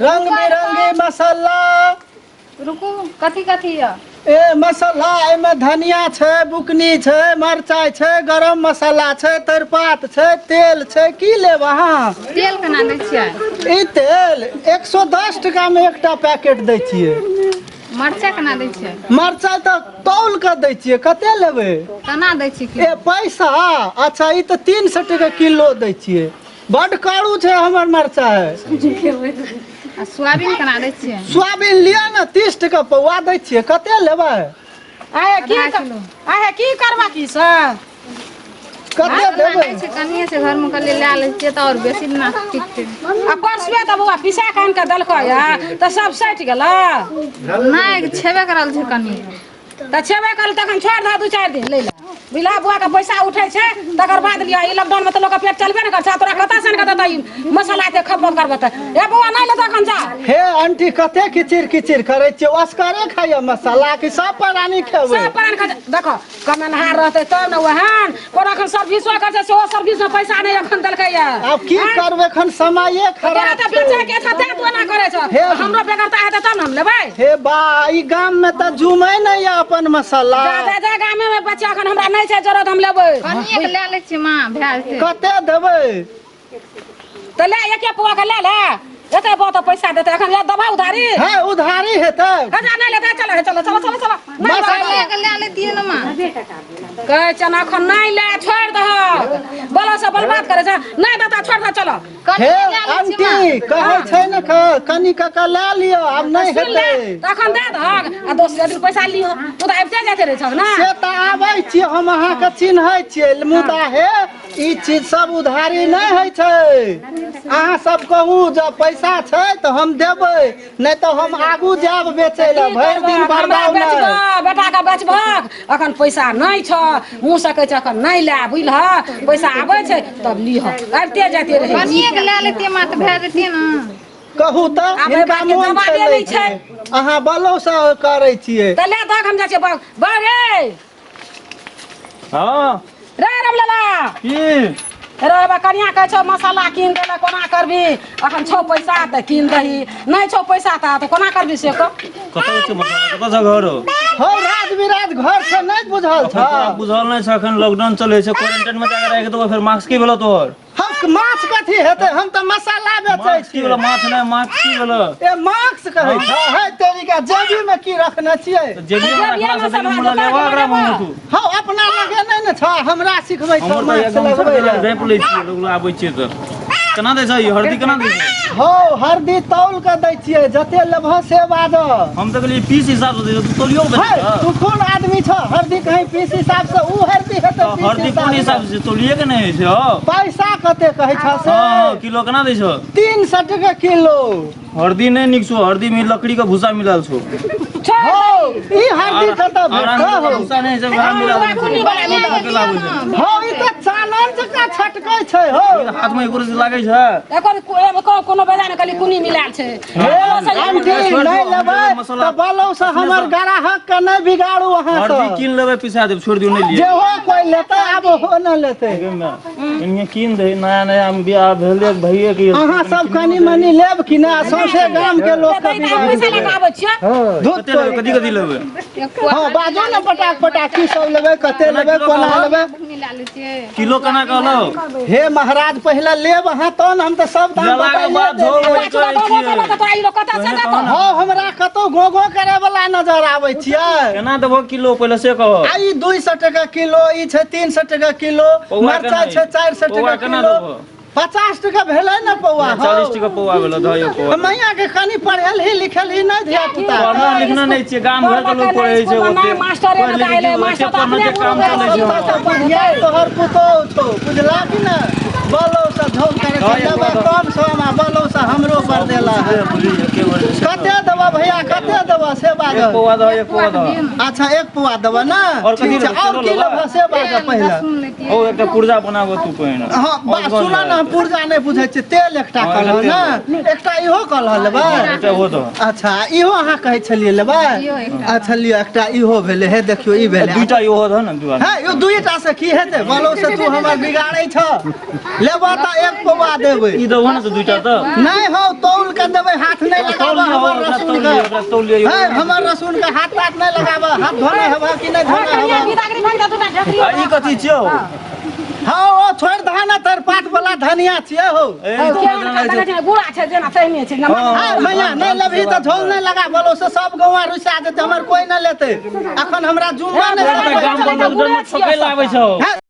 रंग बिरंगी मसाला। रुकू, कथी कथी यऽ? ए मसाला, एहिमे धनिया छै, बुकनी छै, मरचाइ छै, गरम मसाला छै, तेजपात छै, तेल छै। की लेब अहाँ? तेल केना दै छियै? ई तेल 110 टका मे एकटा पैकेट दै छियै। मरचाइ केना दै छियै? मरचाइ तऽ तौल कऽ दै छियै। कते लेबै? केना दै छियै ए पैसा। अच्छा, ई तऽ 300 टका किलो दै छियै। बड करू छै हमर मरचाइ। आ सोयाबीन केना दै छियै? सोयाबीन लिअ ने, 30 टका पौआ दै छियै। कते लेबै? आहे की आधा किलो। आहे की करबा की से? कते देबै? नहि छै, कनिए छै घरमे, कहलियै लए लै छियै तऽ आओर बेसी ना टिकतै। आ परसुए तऽ बौआ पिसा कऽ आनि कऽ देलकै या तऽ सब सटि गेलै। नहि, छेबे करल छै कनि। तऽ छेबे करल तखन छोड़ि दह, 2-4 दिन लै लए बुझला। बौआ के पैसा उठै छै तकर बाद लिअ। ई लॉकडाउन मे तऽ लोकके पेट चलबे ने करै छै। तोरा कतऽ से आनि कऽ देतै ई मसाला एते खपत करबै तऽ? ए बौआ, नहि लेतै एखन, जा। हे आंटी, कते किचिर किचिर करै छियै? असकरे खाइया मसाला कि सब प्राणी खेबै? सब प्राण खा। देखो, कमेनहार रहतै तब ने ओहन कोनो एखन सर्विसो करै छै, सेहो सर्विस मे पैसा नहि एखन देलकै या। आब की करबै, एखन समये तोरा खराब तऽ बेचे छै। के छौ तें तू एना करै छौ। हे। हमरो बेगरता हेतै तब ने हम लेबै। हे बा, ई गाम में तऽ जुमै नहि यऽ अपन मसाला। जा जा जा, गामे मे बच्चा, एखन हमरा नहि छै जरूरत, हम लेबै। कनिए के लए लै छियै माँ, भए जेतै। कते देबै? तऽ ले, एके पौआ के ले ले, एते बहुत पैसा देतै एखन या दबा उधारी। हे, उधारी हेतै? खजा नहि लेतै, चलो हे, चलो चलो चलो चलो, नहि बस। लेबै। कनिए के लए लेतियै ने माँ। कहै छन एखन नहि ले, छोड़ि दहक, बोलो से बर्बाद करै छै, नहि देता, छोड़ि दह, चलो। हे कनिए लए लै छियै माँ। आंटी, कहै छै ने कनि कऽ लए लिअ, आब नहि सुन ले। हेतै। तखन दे दहक आ दोसरे दिन पैसा लिह, तू तऽ आबिते जाइते रहै छह ने। से तऽ आबै छियै, हम अहाँके चिन्है छियै, मुदा हे ई चीज सब उधारी नहि होइ छै। अहाँ सब कहू, जब पैसा छै तऽ हम देबै, नहि तऽ हम आगू जायब बेचै लए, भरि दिन हमरा बरदाउ नहि। बेचबह, बेटा के बेचबहक, अखन पैसा नहि छ, मुँह सकै छै, अखन नहि लए, बुझलह? पैसा आबै छै तब लिह, आबिते जाइते रहै छी। कनिए के लए लेतियै माँ तऽ भए जेतियै ने। कहू तऽ। आब एहि हिनका बातके मोन जवाबे छै नहि लै छै। के। अहाँ बलोसँ करै छियै। तऽ ले दहक, हम जाइ छियै। बग बग रे। हाँ। रे रामलाला। की? रे बा, कनिया कहै छौ मसाला कीन देला, कोना करबी? अखन छौ पैसा तऽ कीन दही, नहि छौ पैसा तऽ कोना करबी से कह। कतऽ छै मसाला? कतऽ छै घर? हौ, राज विराज घर छै, नहि बुझल अखन तोरा छ? बुझल नहि छै, अखन लॉकडाउन चलै छै, क्वारेंटाइन में जाके राखि देबो। फेर मास्क की भेलो तोहर? हम माछ कथी हेतै, हम तऽ मसाला बेचै मास्क की छियै। भेलो? माछ नहि, मास्क की भेलो? ए, मास्क कहै छ? है तेरी के, जेबी में की रखने छियै? तऽ जेबी में रखला से देखी मुला लेबा एकरा मुँह में तू। हौ, अपना लगे नहि ने छ, हमरा सिखबै छ हमर तऽ मास्क एकदम लगबै लए। रैप लै छियै, लोग आबै छियै तऽ केना दै छै? ई हरदी केना दै छै? हौ, हरदी तौल के दै छियै, जते लेबह से बाजह। हम तऽ कहलियै पीस हिसाब से दै छै, तू तौलियो के है बेचै तू कोन आदमी छ? हरदी कहीं पीस हिसाब से? उ हरदी हेतै तऽ पीस हरदी कोन हिसाब हिसाब से? तौलिए के नहि होइ छै हौ। पैसा कते कहै छ से? हँ, किलो केना दै छौ? 300 टका किलो। हरदी नहि नीक छौ, हरदी में लकड़ी के भूसा मिलल छौ। हौ, ई हरदी कतऽ भेटतौ हौ? भूसा नहि छै, वएह मिला देने छै। कनिए ने। हौ, ई तऽ चानन जकाँ छटकै छै हौ। हाथ में एको रत्ती लागै छै? एकर कोनो बेजा नहि, कहली कुनी मिलायल छै। हे आंटी, नहि लेबै तऽ बोलौ से हमर ग्राहक के नहि बिगाड़ू अहाँ हरदी सब। कीन लेबै, पिसा देब, छोड़ि दियौ, नहि लिअ। जे हो कोइ लेतै, आब हो नहि लेतै। इन्ने कीन दे, नया नया मे बियाह भेलै भैये के। अहाँ सब कनि मनि लेब कि नहि? सौंसे गाम के लोक के बिगाड़ पैसा लऽ कऽ आबै छियै। धुत कते लेबै? कथी कथी लेबै? एक पुआ। हँ, बाजू ने पटाक पटाक, की सब लेबै, कते लेबै, कोना लेबै? बुकनी लए लै छियै। किलो केना कहलौ? हे महाराज, पहिले लेब अहाँ तहन, हम तऽ सब दाम लेलाके बताइए बाद देलियै। झोर पाछू लऽ कऽ केलहुँ तऽ तोरा ई लोक कतऽ से देतौ? हँ, हमरा कतौ गो गो करे वाला नजर आबै छियै? केना देबो किलो, पहिले से कहो। आ ई 200 टका किलो, ई छै 300 टका किलो। पौआ केना मरचाइ छै 400 पौआ टका केना किलो। देबहो? 50 टका भेलै ने पौआ हौ। 40 टका पौआ भेलो, दही पौआ। मैया के कनि पढ़ल ही लिखल ही नहि धिया पुता? पढ़ना लिखना नहि छियै, गाम घर के लोग पढ़ै छै ओते। मास्टरे पढ़ि लिख ने के मास्टर तऽ पढ़ना अपने के काम चलै छै। सबसँ बढ़िया तोहर पुतोहु छौ, बुझला कि ने? बलौ से झोक करे छै, लेबै कम सम आ बलौ से हमरो पर देला है। कते देबऽ भैया, कते देबऽ से एक बाजह। पौआ दह, एक पौआ दह। अच्छा, एक पौआ देबऽ ने? और कथी ठीक छै। लेबै? और की लेबै? लेबऽ से बाजह पहिले। लहसुन लेतियै। ओ एकटा पुर्जा बनाबो तू पहिने। हँ बा, सुनऽ ने, हम पुर्जा नहि बुझै छियै। तेल एकटा हँ, कहलह एकटा ने, एकटा इहो कहलह लेबै। एकटा ओ दह। अच्छा, इहो अहाँ कहै छलियै लेबै? इहो एकटा। अच्छा लिअ, एकटा इहो भेलै। हे देखियौ, ई भेलै। दुईटा इहो दह ने, दू आदमी। है यौ, दुईटा से की हेतै? बोलो से तू हमर बिगाड़ै छ। लेबऽ तऽ एक पौआ देबै। ई देबहो ने तऽ दुईटा तऽ नहि हौ, तौल के देबै हाथ नहि लगाबऽ हमर रसून के। ओकरा तौलियो। है हमर रसून के हाथ ताथ नहि लगाबऽ, हाथ धोने हेबऽ कि नहि धोने हेबऽ? बिदागरी भागि जा दूटा ढेकरी। आ ई कथी छियौ? हँ ओ छोड़ि दह ने, तेरपात वाला धनिया छियै हौ। ए, ई तऽ मजा लागै छै। गुड़ा छै जेना तेहने छै। हँ मैया, नहि लेबही तऽ झोल नहि लगा बोलो से सब गौआ रुसा जेतै, हमर कोई नहि लेतै। अखन हमरा जुम्मा नहि तोरा तऽ गाम पर लॉकडाउन मे ठोकै लए आबै छौ। हँ।